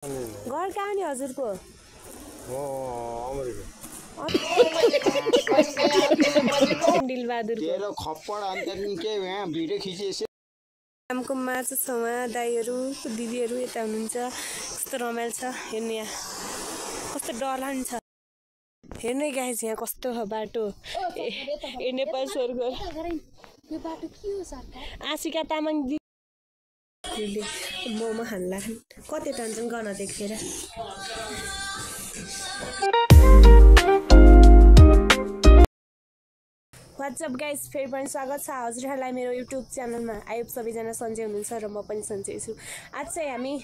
घर कहाँ नि हजुरको? दिलबहादुर तेरो खप्पड अन्त के यहाँ भिडियो खिचेछ। हमको माछा छमा दाइहरु दिदीहरु यता हुनुहुन्छ। कस्तो रमाइलो छ हेर्नु, यहाँ कस्तो डरलाग्दो छ हेर्नु गाइस। यहाँ कस्तो छ बाटो। ए नेपाल स्वर्ग यो बाटो के हो सरकार? आशिका तामाङ दिदीले मोमो खानला कति टेन्सन गर्न देखेर। व्हाट्सअप गाइस, फेरि पनि स्वागत छ हजुरहरूलाई मेरो युट्युब च्यानलमा। आइब सबैजना सन्चै हुनुहुन्छ र म पनि सन्चै छु। आज चाहिँ हामी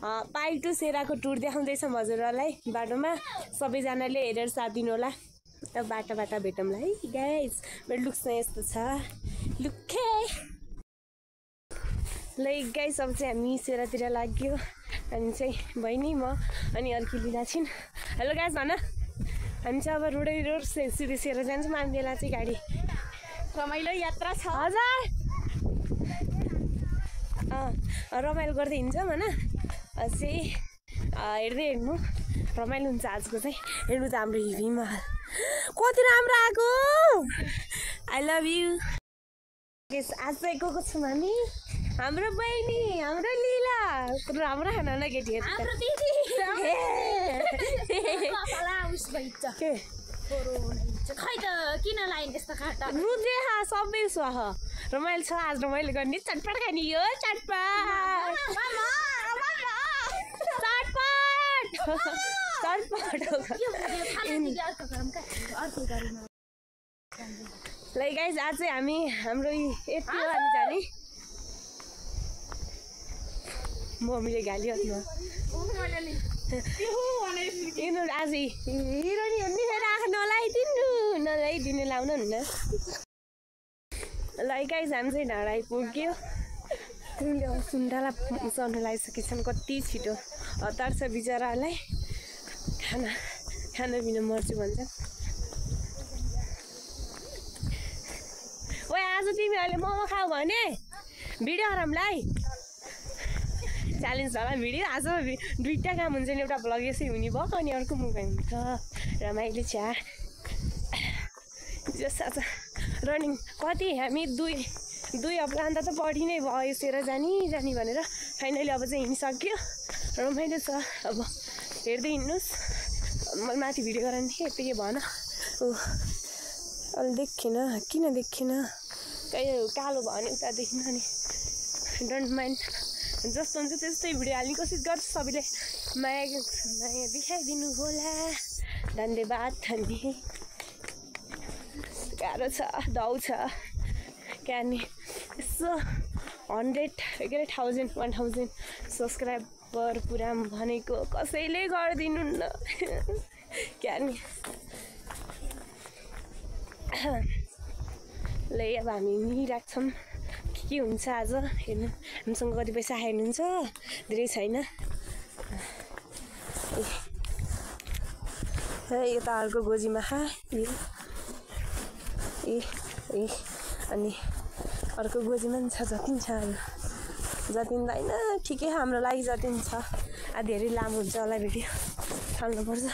पाइ टु सेराको टुर देखाउँदैछौँ हजुरहरूलाई बाटोमा। सबैजनाले हेरेर साथ दिनु होला। बाटो भेटौँला है गाइस। मेरो लुक्स चाहिँ यस्तो छ लुक्कै ल गाइस। अब चाहिँ हामी सेरातिर लाग्यो। अनि चाहिँ बहिनी म अनि अर्की लिला छिन्। हेलो गाइस भन। हामी चाहिँ अब रोड सिधै सेरा जान्छौँ। हामी बेला चाहिँ गाडी रमाइलो यात्रा छ हजुर। रमाइलो गर्दै हिँड्छौँ होइन। अझै हेर्दै हेर्नु रमाइलो हुन्छ आजको चाहिँ। हेर्नु त हाम्रो हिमा कति राम्रो आएको। I love you. आज चाहिँ गएको छौँ हामी। हाम्रो बहिनी हाम्रो लिला राम्रो खाना न केटीहरू खै त किन लाइन यस्तो खाटा रुजे सबै स्वाह रमाइलो छ। आज रमाइलो गर्ने चटपट खाने यो ल गाइस। आज चाहिँ हामी हाम्रो यति हो हामी जाने। मम्मीले गाली हाल्नु आज हिरोनी हेर्ने नलाइदिनु लाउनु हुन्न। ल गाइस हामी चाहिँ ढाडा आइपुग्यो। तिमीले सुन्डाला चढ्नु लागिसकेछन् कति छिटो। हतार छ बिचरालाई। खाना बिना मर्छु भन्छ। ओ आज तिमीहरूले मोमो खाऊ भने भिडियो गरौँलाई। च्यालेन्ज होला भिडियो। आज दुईवटा काम हुन्छ नि। एउटा भ्लग यसै हुने भयो अनि अर्को मुभी हुन्छ। रमाइलो छ जस। आज रनिङ कति हामी दुई हप्ता अन्त त बढी नै भयो सेरा जानी भनेर। फाइनली अब चाहिँ हिँडिसक्यो। रमाइलो छ। अब हेर्दै हिँड्नुहोस्। मैले माथि भिडियो गराउनु थिएँ यति के भन। अहिले देखेन किन देखेन कालो भयो भने उता देख्न नि। डोन्ट माइन्ड जस्तो हुन्छ त्यस्तै भिडियो हाल्ने कोसिस गर्छु। सबैले माया देखाइदिनु होला। धन्यवाद। अनि गाह्रो छ दाउ छ क्या नि। यसो 1000 सब्सक्राइबर पुरा भनेको कसैले गरिदिनु न क्या नि। ल अब हामी हिँडिरहेको के हुन्छ आज हेर्नु। हामीसँग कति पैसा हेर्नुहुन्छ धेरै छैन। यता अर्को गोजीमा अनि अर्को गोजीमा पनि छ। जति छ जति होइन ठिकै हाम्रो लागि जति छ। धेरै लामो हुन्छ होला भिडियो थाल्नुपर्छ।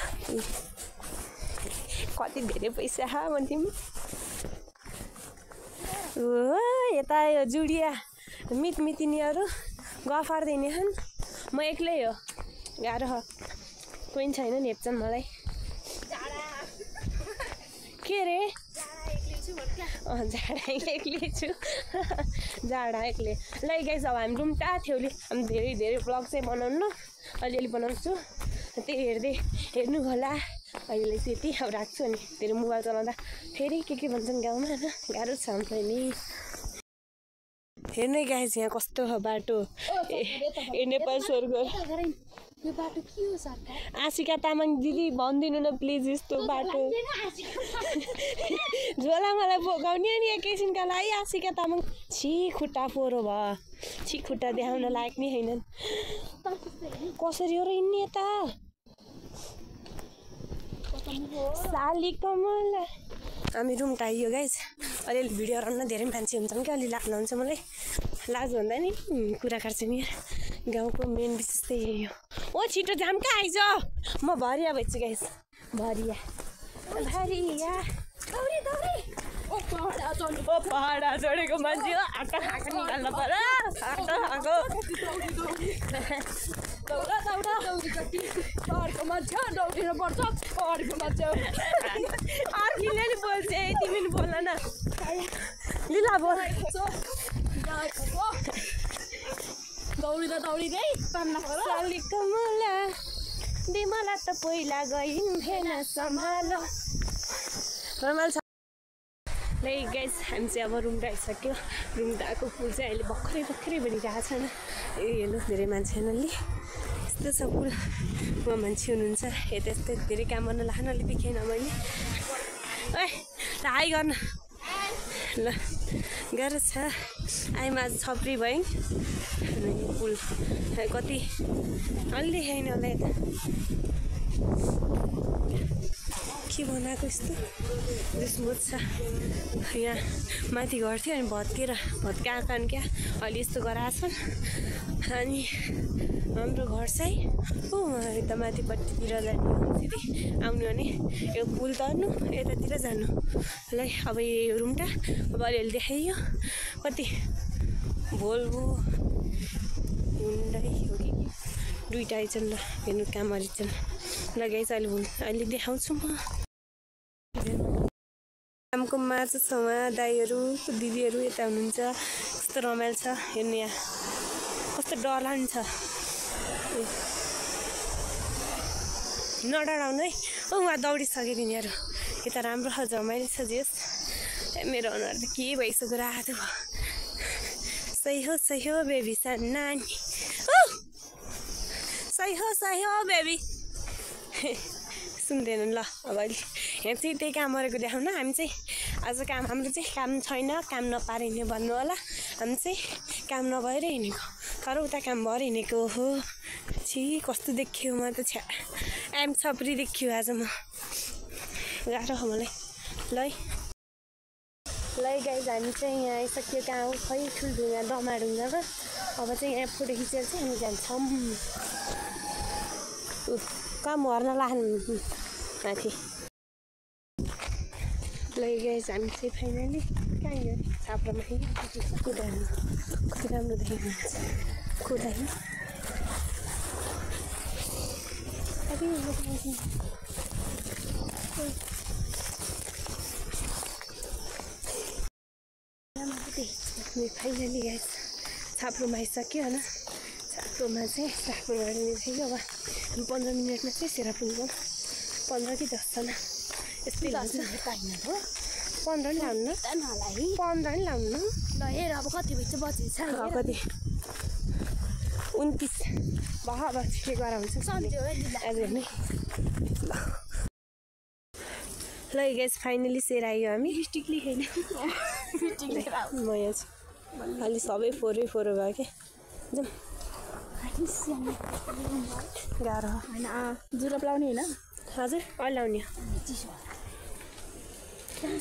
कति धेरै पैसा भन्थ्यौँ। यता यो जुडिया मितिनीहरू गफार दिने छन्। म एक्लै हो। गाह्रो हो कोही छैन नि हेप्छन् मलाई। के अरे जाडा एक्लै छु। जाडा एक्लै। ल गाइस अब हामी रुम कहाँ थियो हामी धेरै ब्लग चाहिँ बनाउनु न अलिअलि बनाउँछु। त्यही हेर्नु होला। अहिले चाहिँ यति अब राख्छु। अनि धेरै मोबाइल चलाउँदा फेरि के भन्छन् गाउँमा होइन गाह्रो छ हामीलाई नि। हेर्नु गाइस यहाँ कस्तो छ बाटो। ए नेपाल स्वर्ग यो बाटो के हो सरकार? आशिका तामाङ दिदी भनिदिनु न प्लिज यस्तो बाटो। झोला मलाई बोकाउने नि एकैछिनका लागि। आशिका तामाङ खुट्टा पोरो भयो। खुट्टा देखाउन लायक नै छैनन्। कसरी हो र हिँड्ने यता साली कमल। हामी रुम टाइयो गाइस। अलिअलि भिडियो गराउन धेरै मान्छे हुन्छन् क्या। अलि लाग्नु हुन्छ मलाई। लाज भन्दा नि कुरा काट्छ नि। गाउँको मेन विशेष त्यही हो। ओ छिटो जाम कहाँ आइज म भरिया भइछु गाइस भरिया ओ पहाडा चढेको मान्छे हो आँटा खाएको निकाल्नु पर्यो आँटा खाएको पहाडको मान्छे दौडिनु पर्छ पहाडको मान्छे अर्किने नि बोल्छ तिमी नि बोल न लिला बोल दौडिँदै तान्न पर्यो सालीको मला बिमला त पहिला गइन्थेन सम्हाल रमाइलो छ ल गाइस हामी चाहिँ अब रुम आइसक्यो रुम गएको पुल चाहिँ अहिले भर्खरै बनिरहेको छ ए हेर्नुहोस् धेरै मान्छे हुनाले यस्तो छ पुल उहाँ मान्छे हुनुहुन्छ यता यस्तै धेरै काम गर्न लाग्न अलि देखेन मैले ए ल हाई गर्न ल गाह्रो छ आइमा आज छप्री भयौँ पुल कति अलि देखाइन होला यता के बनाएको यस्तो स्मुथ छ यहाँ माथि घर थियो अनि भत्काएको कारण क्या अहिले यस्तो गराएको छन् अनि हाम्रो घर चाहिँ यता माथिपट्टितिर जाने फेरि आउनु भने यो पुल तर्नु यतातिर जानु ल अब यो रुमटा अब अलिअलि देखाइयो कति भोल्भो हुन्डाई हो कि दुइटा आइछन् ल हेर्नु काम गरिन्छन् ल गाइस अहिले देखाउँछु म कामको मार्च छेउमा दाईहरू दिदीहरू यता हुनुहुन्छ कस्तो रमाइलो छ हेर्नु यहाँ कस्तो डरलाग्ने छ नडराउनु है उहाँ दौडिसक्यो तिनीहरू यता राम्रो छ रमाइलो छ जेस् मेरो अनुहार त के भइसक्यो रातो भयो सही हो बेबी नानी सही हो बेबी सुन्दैनन् ल अब अहिले यहाँ चाहिँ त्यही काम गरेको देखाउन हामी चाहिँ आज हाम्रो चाहिँ काम छैन काम नपाएर हिँड्ने भन्नु होला हामी चाहिँ काम नभएर हिँडेको तर उता काम भएर हिँडेको हो छि कस्तो देखियो म त छ्या एम छप्री देखियो आज म गाह्रो हो मलाई ल गाइस हामी चाहिँ यहाँ आइसक्यो कहाँ हो खै ठुल्ठुलो डमाडुङ्गामा अब चाहिँ यहाँ फोटो खिचेर चाहिँ हामी जान्छौँ काम हर्न लाग्नु माथि ल गाइस हामी चाहिँ फाइनली कहाँ गयो छाप्रोमा कुदाउनु कति राम्रो देखेको हुन्छ कुदायो फाइनली गाइस छाप्रोमा आइसक्यो होइन छाप्रोमा चाहिँ छाप्रो हेर्ने थियो अब 15 मिनटमा चाहिँ सेरा पुग्छौँ 15 कि 10 जना यस्तै हुन्छ 15 नि लाउनु 15 नि लाउनु ल हेर अब कति बजी बजेछ कति 29 अब के गरा हुन्छ आज हेर्ने ल गाइस फाइनली सेरा आयो हामी स्टिकली छैन म यहाँ अलि सबै फोरै भयो कि जाउँ गाह्रो होइन जुराब लाउने होइन हजुर अहिले लाउने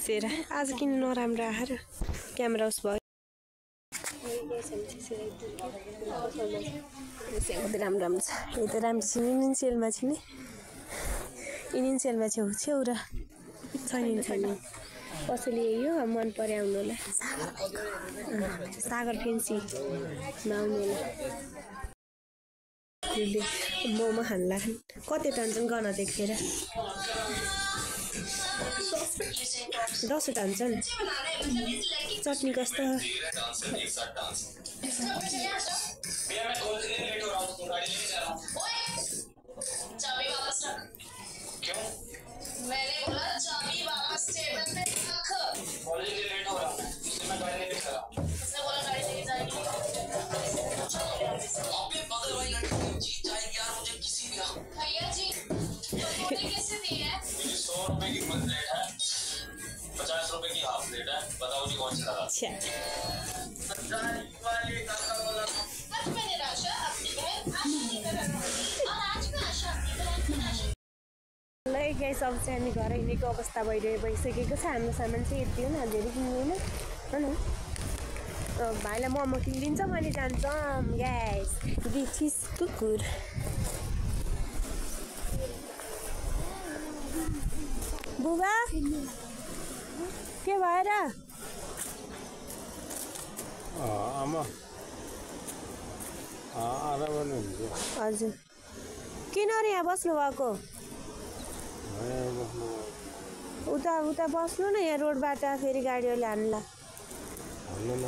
सेरा आज किन नराम्रो आएर क्यामेरा उस भयो राम्रो छ यो त राम्रो छ इनिसियलमा छ नि इनिसियलमा छेउ र छैन कसैले यो मन पर्यो आउनु होला सागर फेन्सीमा आउनु होला मोमो खानु लाग्यो कति टान्छन् गर्न देखेर 10 टान्छन् चटनी कस्तो मैंने बोला चाबी वापस टेबल पे रख कॉलेज के लेट हो रहा है इसलिए मैं गाड़ी लेके खड़ा उसने बोला गाड़ी लेके जाएगी आपके बगल वाली लड़की जीत जाएगी यार मुझे किसी भी भैया जी तो थोड़ी कैसे दी है 100 रुपए की फुल प्लेट है 50 रुपए की हाफ प्लेट है बताओ जी कौन सी खा अच्छा आज मैंने राशा अपनी बहन आशा की तरह और आज मैं आशा अपनी बहन ल गाइस अब चाहिँ हामी घर हिँडेको अवस्था भइसकेको छ हाम्रो सामान चाहिँ यति हो न धेरै किन्दैन होइन भाइलाई मोमो किनिदिन्छ मैले जान्छौँ गाइस दिस इज कुकुर बुबा के भएर आमा आराम गर्नुहुन्छ हजुर किन र यहाँ बस्नु भएको उता उता बस्नु न यहाँ रोडबाट फेरि गाडीहरूले हान्ला भन्नु न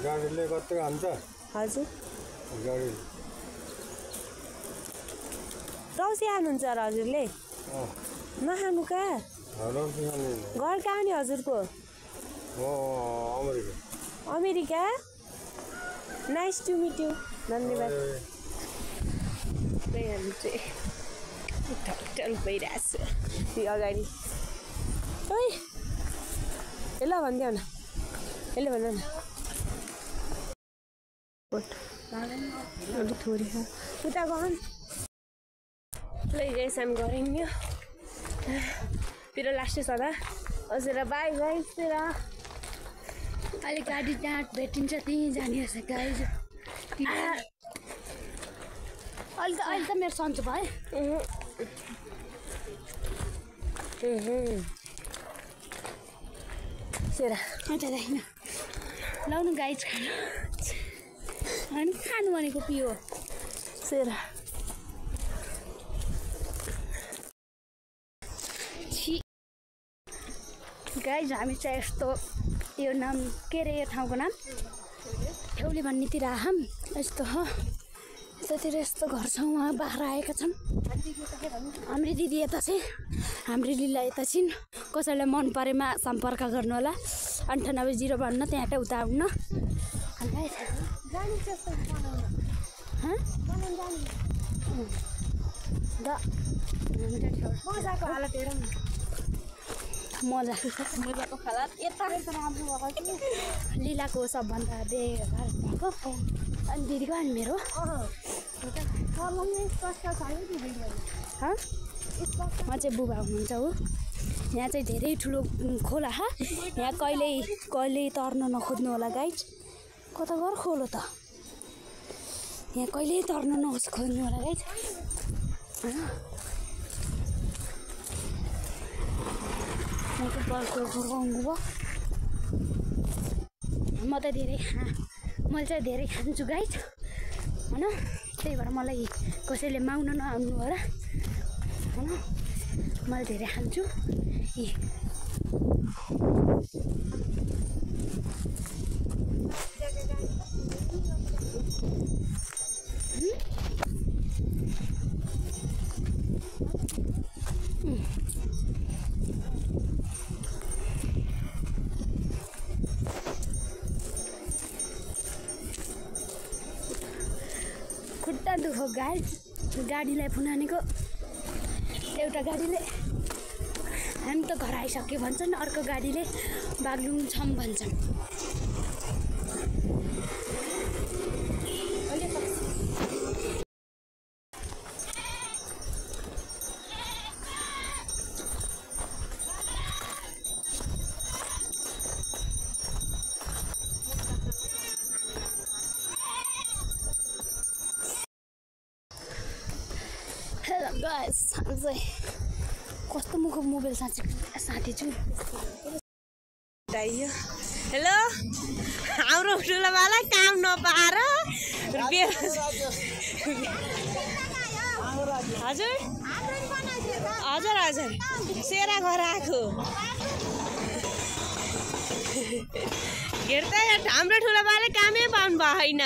गाडीले कति हान्छ हजुर गाडी रौसी हाल्नुहुन्छ र हजुरले नखानु कहाँ घर कहाँ नि हजुरको America nice to meet you धन्यवाद हामी चाहिँ टल भइरहेछ त्यो अगाडि ओइ हेलो भनिदेऊ न हेलो भन न अलिक थोरै छ उता गन लैजाइस हामी गऱ्यौँ पिरो लास्टै सदा हजुर बाई बाई तेर अहिले गाडी जहाँ भेटिन्छ त्यहीँ जाने रहेछ गाडी अहिले त मेरो सन्चो भयो सेरा होइन लाउनु गाई खानु अनि खानु भनेको पियो सेरा गाई हामी चाहिँ यस्तो यो नाम के अरे यो ठाउँको नाम ठेउली भन्नेतिर आम यस्तो हो यतातिर यस्तो घर छौँ उहाँ बाख्रा आएका छन् हाम्रो दिदी यता चाहिँ हाम्रो दिदीलाई यता छिन् कसैलाई मन परेमा सम्पर्क गर्नु होला 9801 त्यहाँकै उता आउनु मजाको हालत हेर मजाको हालत यता लिलाको सबभन्दा भएको अनि दिदीको अनि मेरो म चाहिँ बुबा हुनुहुन्छ हो यहाँ चाहिँ धेरै ठुलो खोला यहाँ कहिले तर्न नखोज्नु होला गाइड कता गर खोलो त यहाँ कहिले तर्न नखोज्नु होला गाइड मैले चाहिँ धेरै खान्छु गाइड होइन त्यही भएर मलाई कसैले माग्न नआउनु होला होइन मैले धेरै खान्छु खुट्टा दुखो गाडीलाई फुनानेको एउटा गाडीले हामी त घर आइसक्यो भन्छन् अर्को गाडीले बागलुङ छौँ भन्छन् गाइस कस्तो मुखको मोबाइल साथी छु हेलो हाम्रो ठुलोबालाई काम नपाएर हजुर हजुर हजुर सेरा घर आएको हेर त हाम्रो ठुलोबाले कामै पाउनु भएन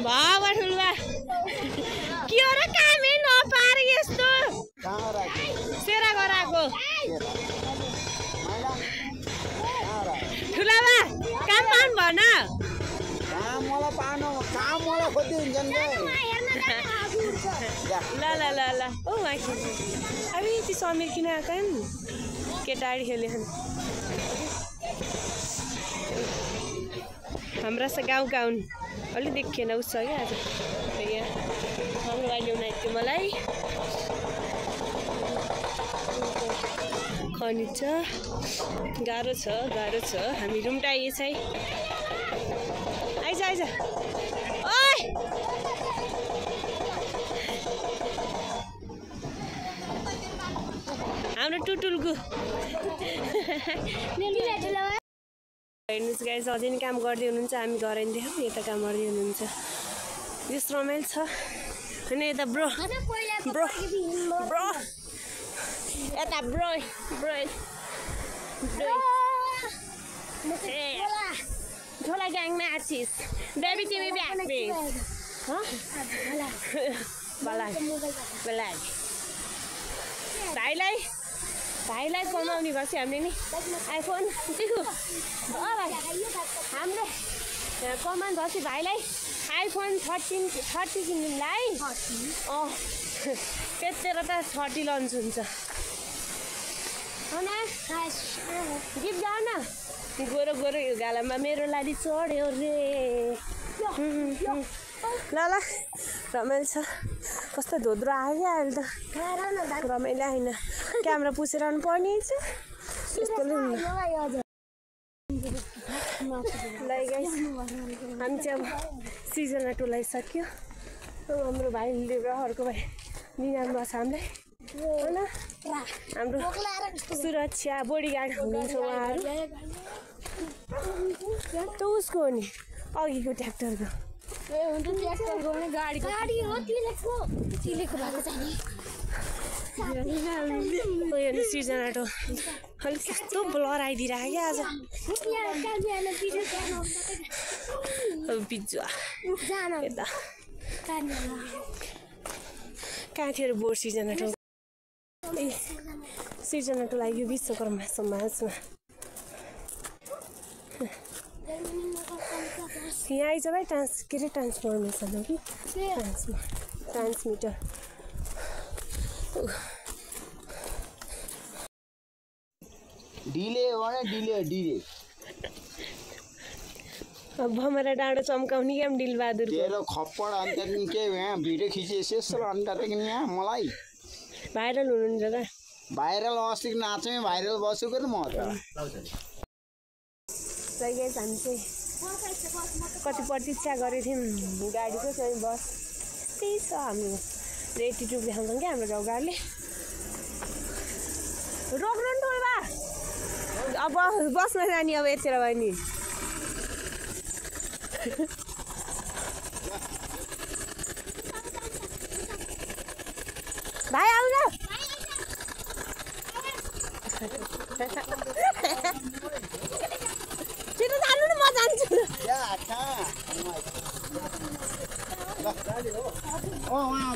बाबा ठुलोबा के हो र कामै नपाएर यस्तो सेरा घर आएको ठुलाबा काम पाउनु भन ल ल ल ल ओ अब ती समीर किन आएका केटाडी खेले हाम्रा स गाउँका हुन् अलि देखिएन उस छ क्या आज यहाँ हाम्रो गाडी ल्याउन आएको थियो मलाई खनी छ गाह्रो छ हामी रुम्टा आइएछ है आइज ओइ हाम्रो टुटुल्गु हेर्नुहोस् गाइस अझै नि काम गर्दै हुनुहुन्छ हामी घर आइदियौँ यता काम गर्दै हुनुहुन्छ यस रमाइलो छ होइन यता ब्रो ब्रो ब्रो यता ब्रो ब्रो झोला ग्याङ म्याचिस बेबी तिमी ब्याक प्लिज भाइलाई कमाउने गर्छ हामीले नि आइफोन हामीले कमान भएपछि भाइलाई आइफोन 30 किन्नुलाई त्यतिखेर त 30 लन्च हुन्छ गिफ्ट जाऊ न गोरो गोरो यो गालामा मेरो लाडी चढ्यो रे ल रमाइलो छ कस्तो धोद्रो आयो अहिले त रमाइलो होइन क्यामेरा पुसेर आउनु पर्ने छ यस्तोले ल गाइस हामी चाहिँ अब सिजन टोलाइसक्यो हाम्रो भाइले अर्को भाइ निनाम भएको छ हामीलाई होइन हाम्रो सुरक्षा बोडीगार्ड हुनुहुन्छ उहाँहरू त उसको हो नि अघिको ट्र्याक्टरको सिजनाटो अलिक कस्तो ब्लर आइदिरहेको क्या आज बिजुवा यता कहाँ थियो बोर्ड सिजनाटो सिजनाटो लागि विश्वकर्मा समाजमा यहाँ आइज भाइ के अरे ट्रान्सफर्मेसन हो कि ट्रान्समिटर डिले हो भने डिले अब भमरा डाँडो चम्काउने क्या डिलबहादुर तेरो खप्पड अन्त के यहाँ भिडियो खिचेछस् र अन्त यहाँ मलाई भाइरल हुनुहुन्छ त भाइरल अस्ति नाचमै भाइरल बसेको त म त हामी चाहिँ कति प्रतीक्षा गरेको थियौँ गाडीको चाहिँ बस त्यही छ हाम्रो एटिट्युड देखाउँछौँ क्या हाम्रो गाउँघरले रोक्नु नि ठुल्बा अब बसमा जाने अब यतिखेर भयो नि भाइ आउनु छिटो जानु न म जान्छु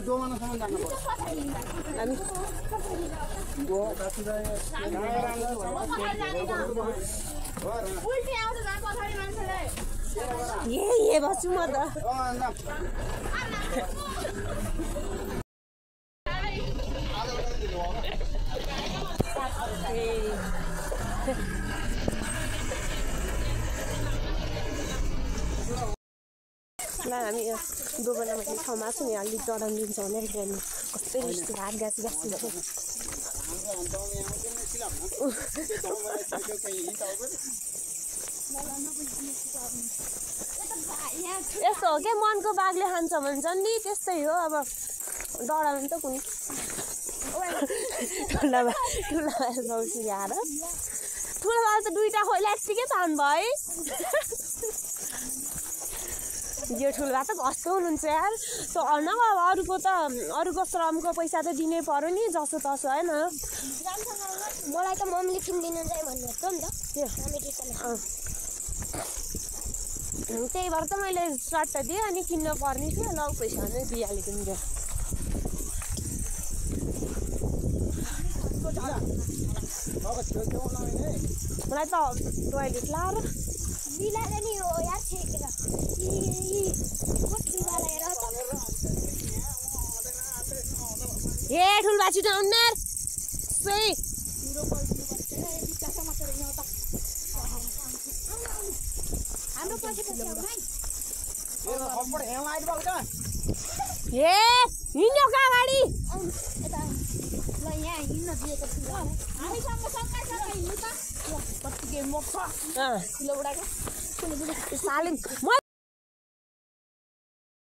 दोमानासम्म जानुपर्छ ए बस्छु म त ल हामी दोबनमा ठाउँमा छु नि अलिक चढाउनु दिन्छ भनेर हेर्नु कस्तै रिस्क हात गाँसी यस्तो हो क्या मनको बाघले खान्छ भन्छ नि त्यस्तै हो अब डराउनु त कुनै ठुला जाउँछु ल्याएर ठुलो बाल त दुईवटा खोइला यत्तिकै पाउनु भयो यो ठुलो त घस्टो हुनुहुन्छ यार त्यो न अरूको श्रमको पैसा त दिनै पर्यो नि जसो तसो होइन मलाई त मम्मीले किनिदिनु चाहिँ भन्नुभएको नि त त्यही भएर त मैले सर्ट दिएँ अनि किन्न पर्ने थियो ल पैसा नै दिइहालेँ तिमीले मलाई त टोइलेट लाएर बिलाएर नि हो यार छेकेर ए ठुल्बा छिटो आउनु सही ए हिँड्यो कहाँ गाडी सालिम मैले